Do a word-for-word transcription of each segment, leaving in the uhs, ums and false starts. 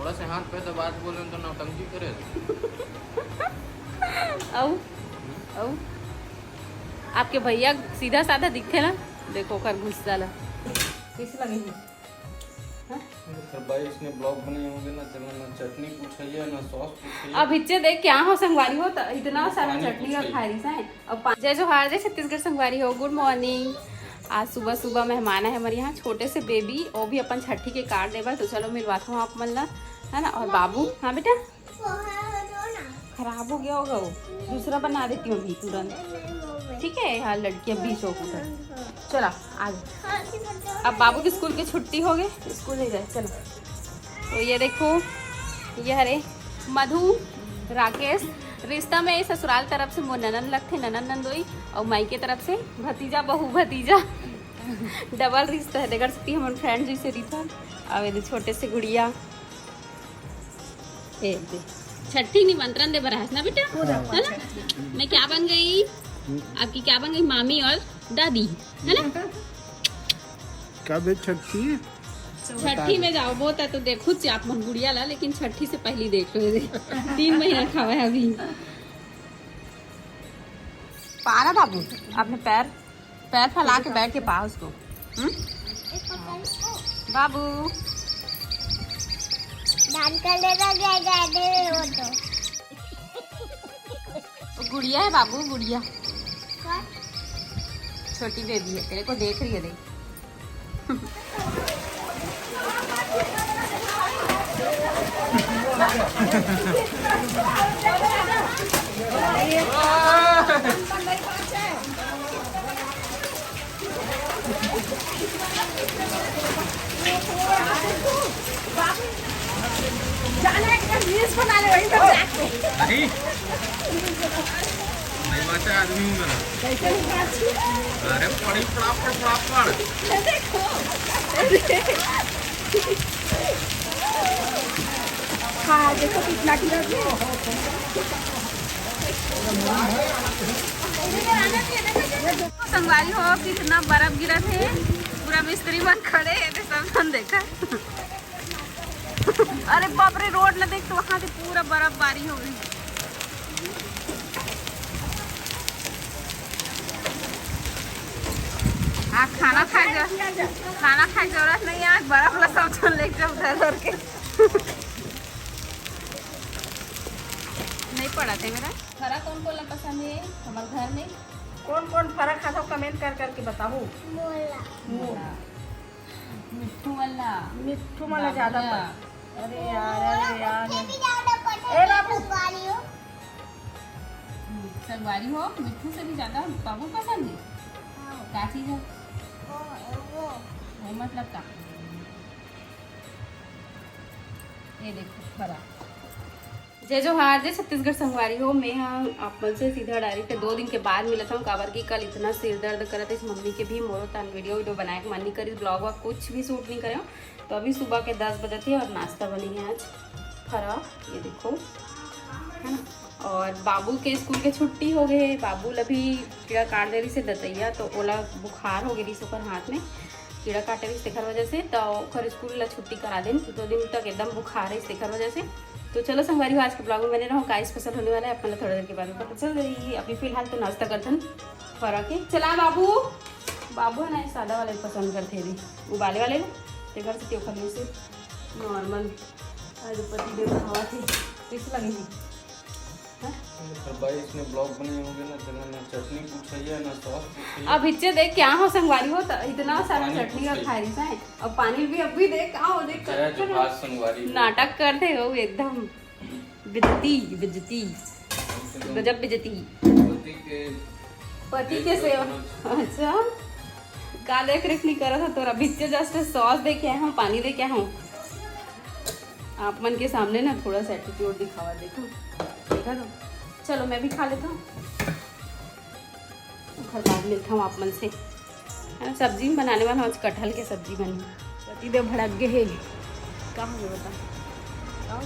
थोड़ा से हाथ पे दबा के बोले तो नौटंकी करे। अउ, अउ, आपके भैया सीधा साधा दिखथे ना, देखो ओकर गुस्सा ला। कैसे लगे हैं? हाँ? सर भाई, इसने ब्लॉग बनाए होंगे ना, चलना ना चटनी पूछैया, ना सॉस पूछैया। अब हिच्चे देख क्या हो संगवारी हो, तो इतना सारा पानी चटनी का पूछैया। खाई रही है। अब पा-, जय जोहार, जय छत्तीसगढ़ संगवारी हो, गुड मॉर्निंग। आज सुबह सुबह मेहमान है हमारे यहाँ, छोटे से बेबी, वो भी अपन छठी के कार्ड देबा। तो चलो मिलवाता हूँ आप मन ला, है ना। और बाबू, हाँ बेटा, खराब हो गया होगा वो, दूसरा बना देती हूँ अभी तुरंत। ठीक है, हाँ लड़की अभी शौक उठा। चला, आ गए। अब बाबू की स्कूल की छुट्टी हो गई, स्कूल नहीं जाए। चलो, तो ये देखो, ये हरे मधु, राकेश, रिश्ता में ससुराल तरफ से मोर ननन लगथे, ननन नंदोई, और माई के तरफ से भतीजा बहू भतीजा। डबल रिश्ता है, देख सकती हमन फ्रेंड जैसे रिश्ता। अब ये छोटे से गुड़िया, ए दे, छठी निमंत्रण दे बर आस ना बेटा, है ना? मैं क्या बन गई? आपकी क्या बन गई? मामी और दादी, है ना? कब है छठी? छठी में जाओ, बहुत है तो देखो ची आप मन गुड़िया ला, लेकिन छठी से पहली देख लो, ये दे। तीन महीना खावा है अभी। पारा बाबू, अपने पैर, पैर फैला के बैठ के पा उसको। हम्म? बाबू। दान कर लेगा, क्या जाएगा वो तो। वो गुड़िया है बाबू, गुड़िया। छोटी बेबी है, तेरे को देख रही है, देख। जाना है, एक रील्स बना ले वहीं पर जाके। नहीं, नहीं बचा आदमी हूँ मैं। कैसे नहीं बची? अरे पड़ी फड़ाफड़ फड़ाफड़। ये देखो। हाँ, देखो कितना गिरा है। संगवारी हो, कितना बर्फ गिरा है। पूरा मिस्त्री मन खड़े हैं, सब मन देखा। अरे बाप रे, रोड न देख तो वहां से पूरा बर्फबारी हो गई। आ खाना खाए जा, खाना खाए जरूरत नहीं है, आज बर्फ ला सब झन लेके जाओ धर धर के। नहीं पड़ा थे मेरा। फरा कौन कौन ला पसंद है हमारे घर में? कौन कौन फरा खाता हो, कमेंट कर करके बताओ। मोला। मिट्ठू वाला। मिट्ठू वाला ज्यादा बाबूला। पसंद। अरे यार, अरे यार। मुझे भी ज्यादा पसंद ए है बाबू। संगवारी हो। हम्म, संगवारी हो, मिट्ठू से भी ज्यादा बाबू पसंद है। हाँ। क्या चीज है? वो, वो। वो मतलब का? ये देखो, फरा। जय जोहार, जय छत्तीसगढ़ संगवारी हो। मैं ह आप मन से सीधा डायरेक्ट दो दिन के बाद मिलत हूँ, काबर कि कल इतना सिर दर्द करत इस मम्मी के भी, मोरो तान वीडियो वीडियो बनाए के मन नहीं करिस, ब्लॉग वॉग कुछ भी शूट नहीं करे। तो अभी सुबह के दस बजे थे और नाश्ता बने है आज फरा, ये देखो, है ना। और बाबू के स्कूल के छुट्टी हो गए है, बाबू ला भी कीड़ा काट दे रही से दतैया, तो ओला बुखार हो गई रही ओकर हाथ में, कीड़ा काटे रहिस तेखर वजह से, तो ओकर स्कूल ला छुट्टी करा देन। दो दिन तक एकदम बुखार रहिस तेखर वजह से। तो चलो संगवारी हो, आज के ब्लॉग में बने रहो, का स्पेशल होने वाला है अपन ला थोड़ा देर के बाद में पता चल जाही। अभी फिलहाल तो नाश्ता करथन फरा के। चला बाबू, बाबू है ना सादा वाला ही पसंद करथे रे, उबाले वाले ना, तेखर से ओखर लिए से नॉर्मल। आज पति देव खावा थे, कैसे लगे हैं? हाँ? सर भाई, इसने ब्लॉग बनाए होंगे ना, चलना ना चटनी पूछैया, ना सॉस पूछैया। अब हिच्चे देख क्या हो संगवारी हो, तो इतना सारा पानी चटनी का पूछैया। खाए रही है। अब पानी भी, अब भी देख, आओ देख, जय जोहार संगवारी हो। नाटक करते हो एकदम। बेइज्जती, बेइज्जती। कम से कम गजब बेइज्जती। पति के पति के सेवा। अच्छा, का देख रेख नहीं करत है तोरा? हिच्चे जस्ट सॉस दे के आए हूँ, पानी दे के आए हूँ। आप मन के सामने ना थोड़ा सा एटीट्यूड दिखावा, देखो, देखा तो। चलो, मैं भी खा लेता हूँ, ओकर बाद मिलता हूँ आप मन से, है ना। सब्जी में बनाने वाला हूँ आज, कटहल के सब्जी बनी। पति देव भड़क गए है, का हो गया बता? का हो?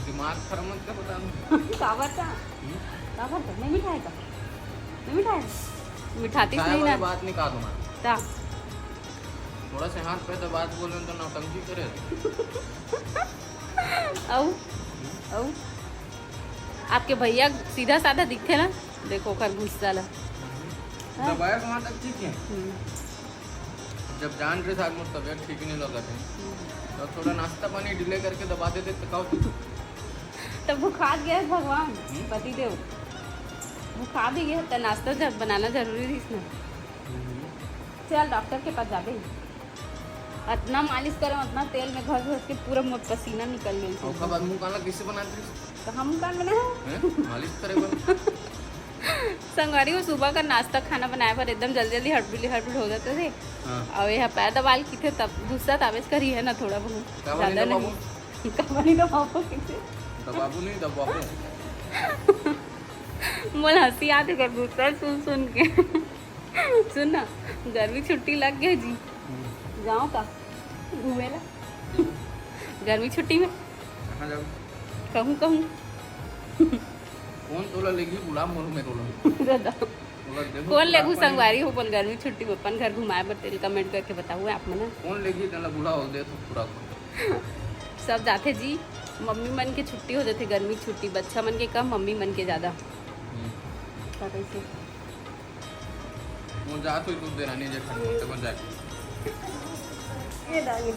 दिमाग खराब मत कर, बता दूँ। का बता? हम्म? का बता? नहीं मिठाएगा? नहीं मिठाएगा? मिठाती खाए नहीं वाली ना। बात नहीं कहा तुम्हारा। का? थोड़ा से हाथ पे दबा के बोले तो नौटंकी करे। अउ, अउ, आपके भैया सीधा साधा दिखथे ना, देखो ओकर गुस्सा ला। हाँ? दबाया तो वहाँ तक ठीक है। हम्म। जब जान रहे साथ में तबियत ठीक नहीं लगा थे, हम्म। तो थोड़ा नाश्ता पानी डिले करके दबा देते तो का होती? तब भुखा गया भगवान, हम्म। पति देव भुखा भी गया, तो नाश्ता जब बनाना जरूरी रही ना। हम्म। चल डॉक्टर के पास जाबे। अतना मालिश करे, अतना तेल में घस घस के पूरा मोर पसीना निकल गई। ओकर बाद मुंह काला कैसे बनाते? तो हम कान बना है। हैं? मालिश करे बर। संगवारी हो, सुबह का नाश्ता खाना बनाए बर एकदम जल्दी जल्दी हड़बड़ी हड़बड़ हो जाते थे। हाँ। और यह पैर दबाल की थे, तब गुस्सा तावेज करी है ना थोड़ा बहुत, का बोली ज्यादा दबाबो? नहीं। का बोली दबाबो किसे? दबाबो नहीं, दबाबो। मोला हंसी आते कर गुस्सा सुन सुन के। सुन ना, गर्मी छुट्टी लग गई जी, हम्म। जाओ का घूमे ला? गर्मी छुट्टी में कहाँ जाओ? कहूँ कहूँ। कौन तोला लेगी बुला मोर में तोला? दादा। तोला देखो कौन बुला लेगू पानी। संगवारी हो बोल गर्मी छुट्टी में अपन घर घुमाए बर तेल कमेंट करके बताओ आप मन। कौन लेगी तेला बुला हो दे तो पूरा को। सब जाथे जी, मम्मी मन के छुट्टी हो जाथे गर्मी छुट्टी, बच्चा मन के कम, मम्मी मन के ज्यादा। हम्म। का कैसे? वो जा तो तू देरानी जेठानी के बन जाके। ये दा, ये।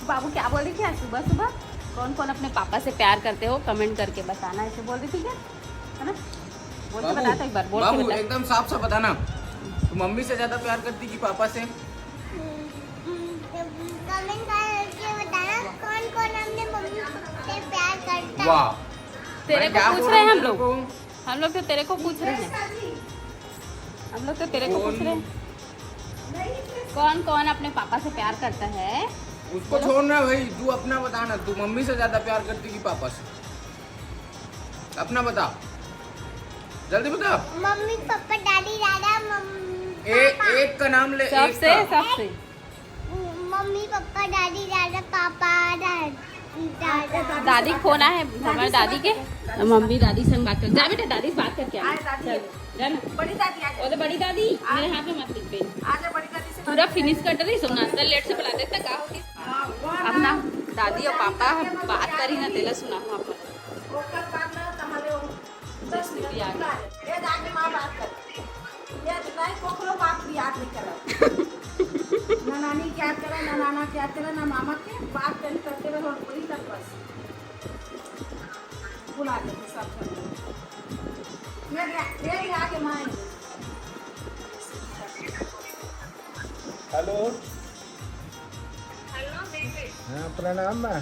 बाबू क्या बोल रही थी आज सुबह सुबह? कौन कौन अपने पापा से प्यार करते हो, कमेंट करके बताना, ऐसे बोल रही थी क्या? है ना? बोल के बाबू, बता तो एक बार, बोल के बाबू, बता। एकदम साफ साफ बताना, तू मम्मी से ज्यादा प्यार करती कि पापा से? कमेंट करके बताना कौन कौन अपने मम्मी से प्यार करता है। वाह। तेरे मैं को क्या पूछ बोल रहे हैं रहा हम हूँ लोग। तेरे को? हम लोग तो तेरे को पूछ रहे हैं। हम लोग तो तेरे को कौन? पूछ रहे हैं। कौन कौन अपने पापा से प्यार करता है? उसको बोलो। छोड़ना भाई, तू अपना बता ना, तू मम्मी से ज्यादा प्यार करती कि पापा से? अपना बता, जल्दी बता। मम्मी, पापा, दादी, दादा, मम्मी, ए, पापा। एक का नाम ले, एक सबसे, का। सबसे। मम्मी, पापा, दादी, दादा, पापा, दादी, दादा। दादी के फोन आए है, हमारे दादी के। मम्मी दादी संग बात कर। जा बेटा, दादी से बात करके आ। आए, दादी। चल, जा ना। बड़ी दादी आ जा। ओ तो बड़ी दादी, आ। मेरे हाथ में मत लिख पे। आ जा, बड़ी दादी से पूरा बात कर। फिनिश कर डरी, सब नाश्ता लेट से बना देता, का होती? हाँ, वो अब ना ना। दादी और पापा हम बात करी ना, तेला सुनाहूँ आप मन। ओकर बाद ना तहले वो जैसे कि आ गया। ये जाके माँ बात कर। ये नहीं कोखरो बात भी याद नहीं करब। ना नानी के याद करे, ना नाना के याद करे, ना मामा के बात करी करते हुए और बोली तक बस। बुला देते सब जन। ये गया, ये गया के माँ। हेलो। हेलो बेबे। हाँ, प्रणाम माँ।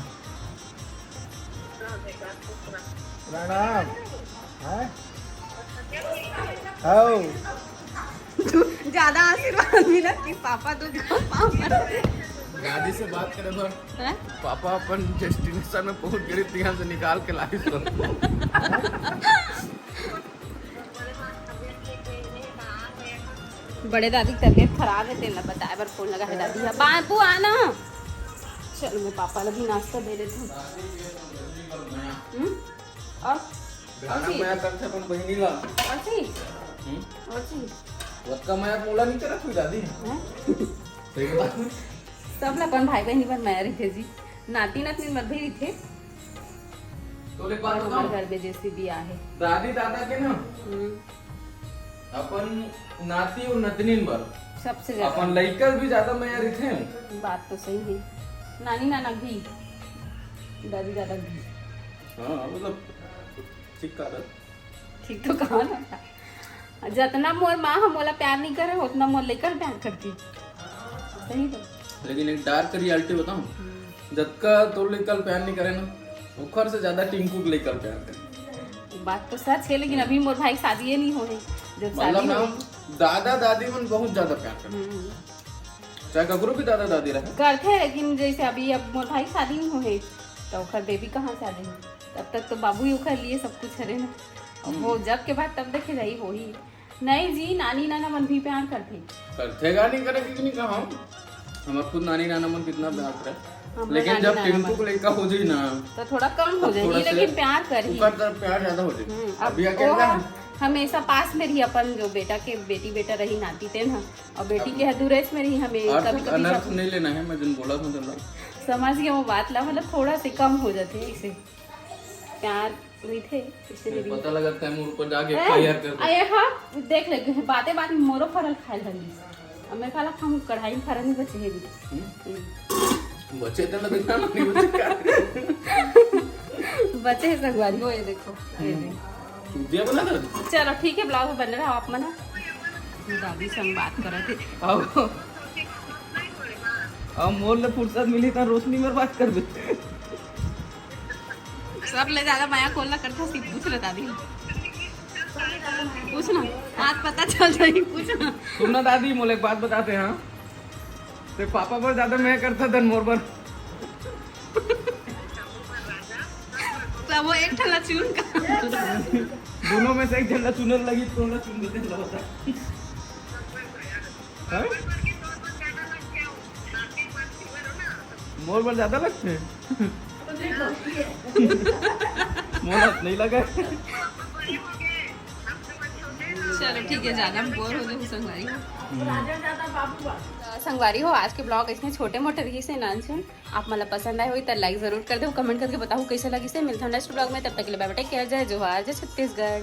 प्रणाम। हाँ? हौ। ज्यादा आशीर्वाद मिला कि पापा तो पापा। दादी से बात करे बर। हैं? पापा अपन डेस्टिनेशन में पहुंच गए, तो यहाँ से निकाल के लाइस। बड़े दादी की तबीयत खराब है, तेला बताए बर फोन लगा है दादी। हाँ, बाबू आना। चलो, मैं पापा ला भी नाश्ता दे देती हूँ। हम्म? और? भयानक मया करथे अपन बहिनी ला। और सी? हम्म? और सी? वतका मया मोला नहीं करत हुई दादी। हैं? सही बात है। सब ला अपन भाई बहिनी बर मया रहिथे जी। नाती नतनी बर भी रहिथे। तो एक बात और बताऊं? हमारे घर में जैसे भी आहे। दादी दादा के ना, हम्म। अपन नाती और नतनीन बर सबसे ज्यादा। अपन लइका भी ज्यादा मया रहिथे। बात तो सही है। नानी नाना भी, दादी दादा भी। हाँ, मतलब, ठीक कहा। ठीक तो कहा ना। जतना मोर माँ ह मोला प्यार नहीं करे, उतना मोर लइका प्यार करती। सही तो। लेकिन एक डार्क रियलिटी बताऊं, हम्म। जतका तोर लइका प्यार नहीं करे ना, ओखर से ज्यादा टिंकू के लइका प्यार करे। बात तो सच है, लेकिन अभी मोर भाई शादी नहीं हो है। जब शादी मतलब ना, होही। दादा दादी मन बहुत ज्यादा प्यार करे। हम्म। चाहे ककरो भी दादा दादी रहे। करथे, लेकिन जैसे अभी अब मोर भाई शादी नहीं हो है, तो ओखर बेबी कहाँ से आ जाही? तब तक तो बाबू ही ओखर लिए सब कुछ हरे ना। अब हम्म। वो जब के बाद तब देखे जाही, होही। नहीं जी, नानी नाना मन भी प्यार करथे। करथे गा, नहीं करे कि नहीं कहा हम। हमार खुद नानी नाना मन कितना प्यार करे। हमार लेकिन नानी जब नाना टिंकू मन। के लइका हो जाई ना, तो थोड़ा कम हो तब जाही, थोड़ा से लेकिन प्यार करही। ओकर तरफ प्यार ज्यादा हो जाई। हम्म, अब अभी वो अकेला है। हमेशा पास में रही अपन, जो बेटा के बेटी बेटा रही नाती ते ना, और बेटी अब के हदूरेस में रही हमें अर्थ, कभी कभी अनर्थ सब नहीं लेना है, मैं जिन बोला था तुमने। समझ गया वो बात ला, मतलब थोड़ा से कम हो जाते हैं इसे। प्यार हुई थे इससे मेरी पता लगा था मोर ऊपर जाके ए, एफ आई आर कर दे। अरे हाँ, देख ले, बाते बात में मोरो फरल खाए लगी। अब मैं काला खाऊं, कढ़ाई में फरल नहीं बचे है भी। हम्म? बचे तो ना दिखा नहीं बचे क्या? बचे है संगवारी हो, ये देखो, ये देखो। चूतिया बना कर दे। चलो ठीक है, ब्लॉग में बने रहो आप मन। दादी संग बात करत हे। अब अब मोर ले फुर्सत मिली त रोशनी मेर बात करबे। सब ले ज्यादा मया कोन ला करता सी, पूछ ले दादी। पूछ ना, आज पता चल जाही, पूछ ना। सुन ना दादी, मोला एक बात बताते हैं, हाँ? ते पापा बर ज्यादा मया करता धन मोर बर। तो वो एक ठला चुन का। दोनों में से एक झंडा चुनर लगी, कौन ला चुन देते हैं, बता। हाँ? मोर बर ज्यादा लगते हैं। मोर नहीं लगा। चलो ठीक है, ज्यादा बोर हो जाओ संगवारी हो। तो संगवारी हो, आज के ब्लॉग इसने छोटे मोटे रही से नानसुन। आप मन ला पसंद आए होई त लाइक जरूर कर दो, कमेंट करके बताओ कैसे लगी से। मिलता हूँ नेक्स्ट ब्लॉग में, तब तक के लिए बाय बाय, टेक केयर, जय जोहार, जय छत्तीसगढ़।